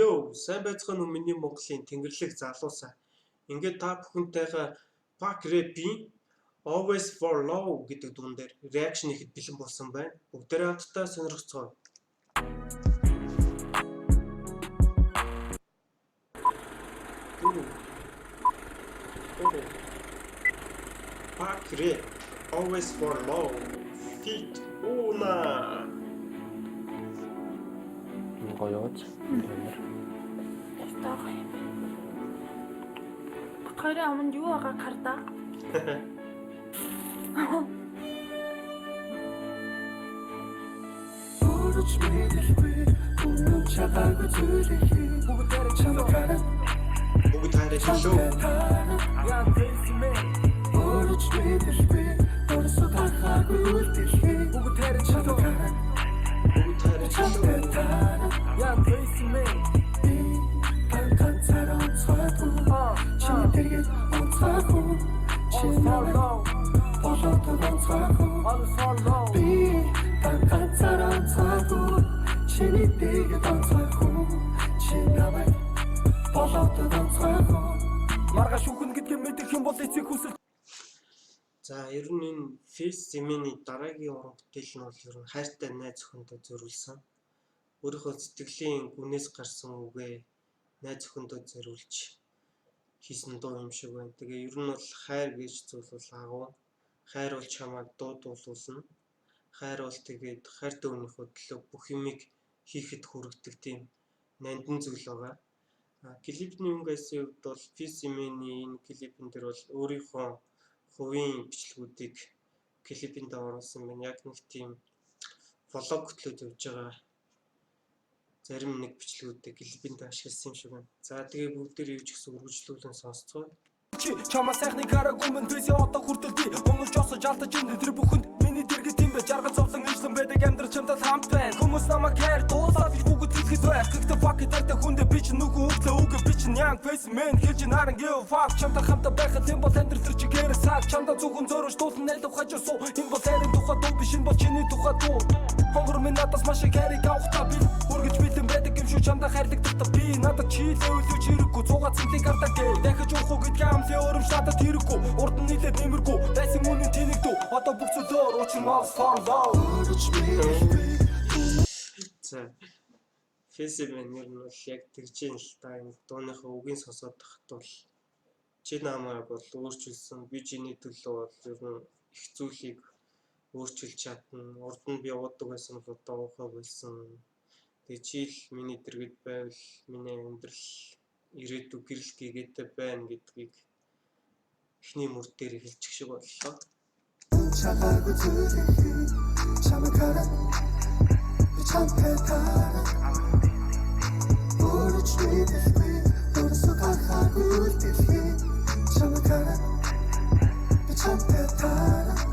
Йоо, сайн байцгаана уу миний Монголын тэнгэрлэг залуусаа. Ингээд та бүхэнтэйгээ Pac Rap-ийн Always for Love гэдэг дуун дээр reaction хийхэд бэлэн болсон байна. Бүгдээрээ хамтдаа сонирхцгооё. Дөрөв. Дөрөв. Pac Rap Always for Love Feat Una. Гоё ууж. Амар. Ястаа гоё юм байна. Бат хоёрын өмнө юу байгааг хардаа. Өөрөж мэдэлгүй өмнө чадаагүй зүйлийг Бүгдээрээ чамайг хараад Бүгд хайраа хэлөө. чамтай таараад Яа фейс мэн өөрөж мэдэлгүй өөрсөө тархаагүй үлдэлхий Бүгдээрээ чамайг чөлөө хараад Бүгд хайраа чамтай хэлөө. таараад Яа фейс мэн би тань ганцаараа онцгойгүй чиний дэргэд онцгойгүй чи намайг болоодог онцгойгүй All for love. Би тань ганцаараа онцгойгүй чиний дэргэд онцгойгүй чи намайг болоодог онцгойгүй. Маргааш үхэн гэдгийг мэдэх юм бол эцэг хүсэл За ер нь энэ Face Zemeni дараагийн уран бүтээл нь бол ер нь хайртай найз охиндоо зориулсан. Өөрийнхөө сэтгэлийн гүнээс гарсан үгээ найз охиндоо зориулж хийсэн дуу юм шиг байна. Тэгээ ер нь бол хайр гэж зүйл бол агуу. Хайр бол чамайг дуудуулна. Хайр бол тэгээд хайртай хүнийхөө төлөө бүх юмыг хийхэд хүргэдэг тийм нандин зүйл байгаа. Клипний өнгөсийн хувьд бол Face Zemeni энэ клипэн дээр бол өөрийнхөө хувийн бичлэгүүдийг клипэнд оруулсан байна. Яг нэг тийм влог хөтлөөд явж байгаа зарим нэг бичлэгүүдийг клипэнд ашигласан юм шиг байна. За тэгээ бүгдээр юу ч гэсэн үргэлжлүүлэн сонсцгоо. чи чамаа сайхныг хараагүй мэн фейс одоо хүртэл би өмнөж осож алдаж энэ тэр бүхэнд миний дэргэд тийм бэ жаргал зовлон ижлэн байдаг амьдрал чамтай хамт байна. Хүмүүс намайг хайр дуулаад гэж бүгд хэлэхэд байх. Гэхдээ fuck it хайртай хүндээ би чи нүхэн өглөө үгүй би чи young face man хэлж наран give fuck чамтай хамт байхад юм бол амьдрал төр чигээр цаг чамдаа зөвхөн зөөрөж дуулан найлав хажуу суу. Энэ бол хайрын тухай дуу биш, энэ бол чиний тухай дуу. Хонгор минь надаас маш их хайрыг авахтаа би үргэж бэлэн байдаг юм шүү чамдаа хайрлагдах би надад чийлээ үлдэж хэрэггүй цугаа цэнлийг ардаа гээ дахиж уух уу гэдгээ амлын өрөмж надад хэрэггүй урд нь нийлээд нэмэргүй байсан үнэн тэнэг дүү одоо бүх зүйл өөр учир нь all for love. Өөрөж мэдэлгүй. За Face Zemeni нь бол яг тэгж юм л та энэ дууныхаа үгийг сонсоод тахад бол чи намайг бол өөрчилсөн, би чиний төлөө бол ер нь их зүйлийг өөрчилж чадна. Урд нь би уудаг байсан бол одоо уухаа болсон. Тэгээ чи л миний дэргэд байвал миний амьдрал ирээдүй гэрэл гээгээтэй байна гэдгийг эхний мөр дээр хэлчих шиг боллоо. Чадаагүй зүйлийг чамайг хараад би чамтай таараад өөрөж мэдэлгүй өөрсөө гарахаагүй үлдэлхий чамайг хараад би чамтай таараад.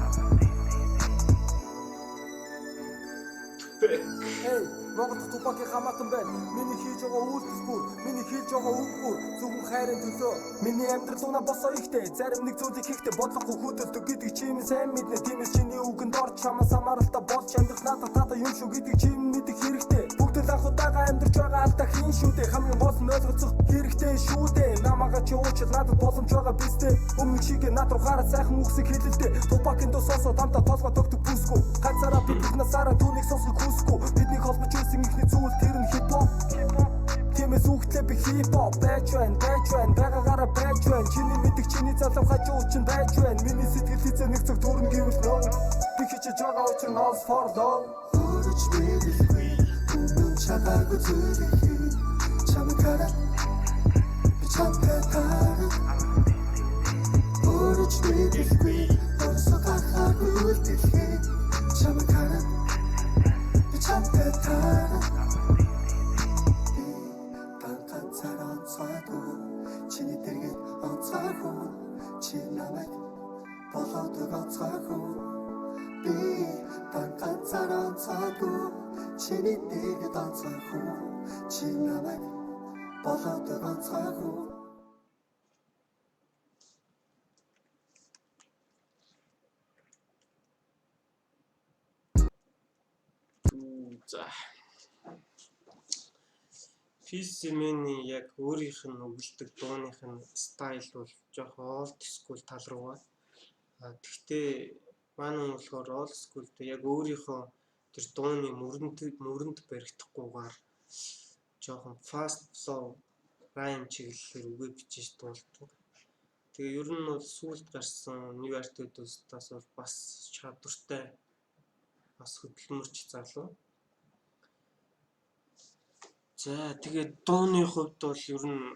Пэк. Hey, Монгол дахь Тупакийн хамаатан байна. Миний хийж байгаа үйлдэл бүр, миний хийж байгаа үг бүр зөвхөн хайрын төлөө. Миний амьдрал унаа босоо ихтэй. Зарим нэг зүйлийг хийхдээ бодлохгүй хөдөлдөг гэдэг чи минь сайн мэднэ. Тиймээс чиний үгэнд орж чамаас хамааралтай болж амьдрах надад таатай юм шүү гэдэг чи минь мэдэх хэрэгтэй. Бүгд л анх удаага амьдарч байгаа алдаа хийн шүү дээ. Хамгийн гол нь ойлголцох хэрэгтэй шүү дээ. Намайга чи уучлал надад боломж байгаа биз дээ. Өмнө шиг над руу хараад сайхан үгсийг хэлэлдэ. Тупакийн дуу сонсоод хамтаа толгой тогтох бүсгүй. Ганцаараа би бүх насаараа түүнийг сонсох хүсэхгүй. Бидний холбож үүсэн ихний зүйл тэр нь хипхоп. Тиймээс үхтлээ би хипхоп байж байна, байж байна, байгаагаараа байж байна. Чиний мэдих чиний залуу хажуу чинь байж байна. Миний сэтгэл хизээ нэг цаг төрнө гэвэл no. Би хичээж байгаа учир нь all for love. Өөрөж мэдэлгүй өмнө чадаагүй зүйлийг чамайг хараад би чамтай таараад өөрөж мэдэлгүй өөрсөө гарахаагүй үлдэлхий чамайг хараад би чамтай таараад би тань ганцаараа онцгойгүй чиний дэргэд онцгойгүй чи намайг болоодог онцгойгүй би тань ганцаараа онцгойгүй чиний дэргэд онцгойгүй чи намайг болоодог онцгойгүй. За. Peace Man-ий яг өөрийнх нь өгөлдөг дууных нь style бол жоохон old school тал руугаа. А тэгтээ манай хүн болохоор old school дээр яг өөрийнхөө тэр дууны мөрөнд баригдахгүйгээр жоохон fast flow, rhyme чиглэлээр үгээ бичиж дуулдаг. Тэгээ ер нь бол сүүлд гарсан New Art-уудаас бол бас чадвартай, бас хөдөлмөрч залуу. За, тэгээд дууны хувьд бол ер нь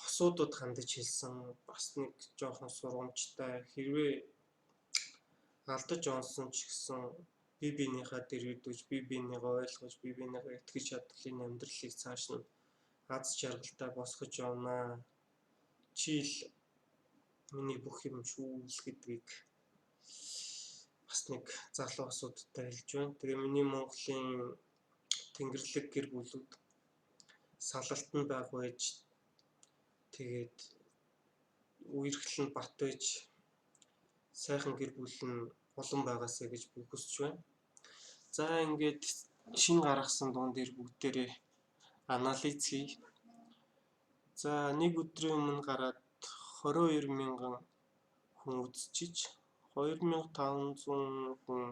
хосуудад хандаж хэлсэн, бас нэг жоохон сургамжтай. Хэрвээ алдаж онсон ч гэсэн бие биенийхээ дэргэдэж, бие биенийгээ ойлгож, бие биенийгээ итгэж чадвал энэ амьдралыг цааш нь аз жаргалтай босгож явнаа. Чи л миний бүх юм шүү л гэдгийг бас нэг залуу асуудтай хэлж байна. Тэгээ миний Монголын тэнгэрлэг гэр бүлүүд салалт нь баг байж, тэгээд үерхэл нь бат байж, сайхан гэр бүл нь олон байгаасай гэж би хүсэж байна. За, ингээд шинэ гаргасан дуун дээр бүгдээрээ анализ хий. За, нэг өдрийн өмнө гараад 22 мянган хүн үзчихэж, 2500 хүн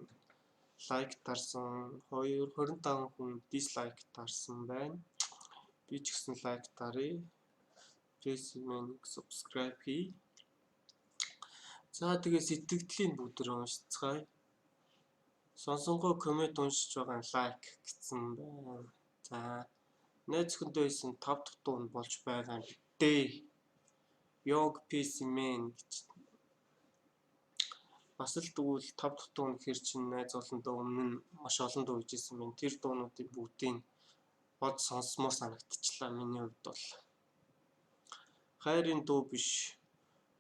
like дарсан, 25 хүн dislike дарсан байна. Би ч гэсэн like даръя. Facebook subscribe хий. За, тэгээ сэтгэгдлийн бүгд уншицгаая. Сонсонгоо comment уншиж байгаа нь like гэсэн байна. За, найз охиндоо хийсэн 5 дахь дуу нь болж байгаа юм дээ. Young Peace Man гэж. Бас л тэгвэл 5 дахь дуу нь гэхэр чинь найз олондоо өмнө нь маш олон дуу хийжсэн байна. Тэр дуунуудыг бүгдийг бод сонсмоор санагдчихлаа миний хувьд бол. Хайрын дуу биш.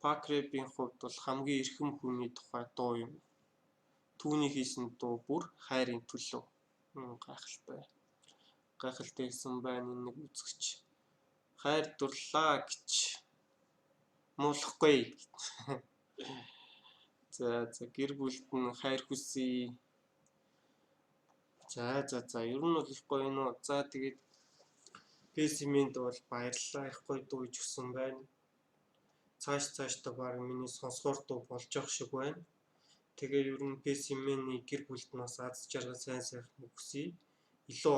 Punk rap-ийн хувьд бол хамгийн эрхэм хүний тухай дуу юм. Түүний хийсэн дуу бүр хайрын төлөө. Гайхалтай. Гайхалтай хэлсэн байна энэ нэг үзэгч. Хайр дурлаа гэж муулахгүй. За, гэр бүлд нь хайр хүсье. За, ер нь бол их гоё юм уу. За, тэгээд Песимэнд бол баярлалаа, их гоё дуу хийж өгсөн байна. Цааш цаашдаа баг миний сонсгоор дуу болж явах шиг байна. Тэгээ ер нь Песимений гэр бүлд нь бас аз жаргал, сайн сайхан хүсье. Илүү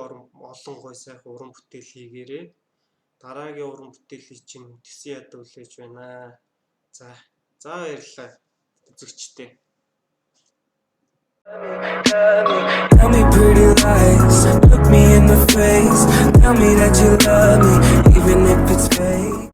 олон гоё сайхан уран бүтээл хийгээрэй. Дараагийн уран бүтээлийг чинь тэсэн ядуу хүлээж байна. За, баярлалаа үзэгчдээ. Tell me pretty lies, look me in the face. Tell me that you love me, even if it's fake.